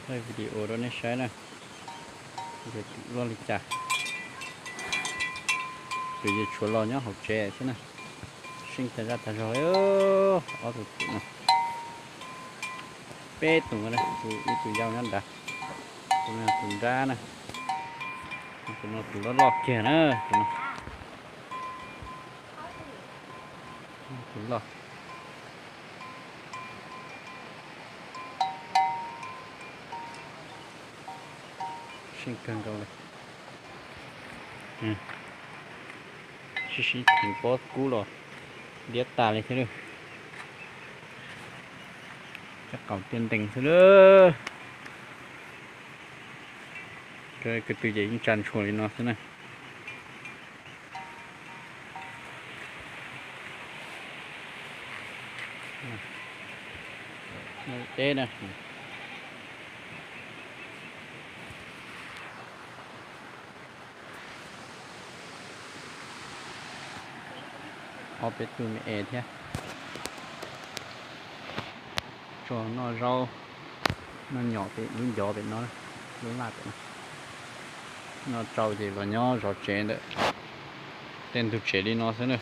Thaij video rau nej saib na, yog tus loj li cas. Tus yeej tshuav los nyob hauv tsev xwb na. Seej tag zaj tag zog li, ob tug twm no. Peb tus, tus ib tug yau nyob nrad, tus no tus nrab na, tus no tus loj loj kiag na, tus no, tus loj. Seej kawg nkaus li. Sib sib theev pob kub los diab tas li thiab. Cov qaum tiaj ntees xwb lawm. Ko tw ces yeej tsa ntshua li no xwb na. Deb na. Ob peb tug me es thiab. Tso noj zaub, noj nyom pem lub ncov pem no, lub laj pem no. Noj tsau ces los nyob zov tsev ntawm tej ntug tsev li no xwb na.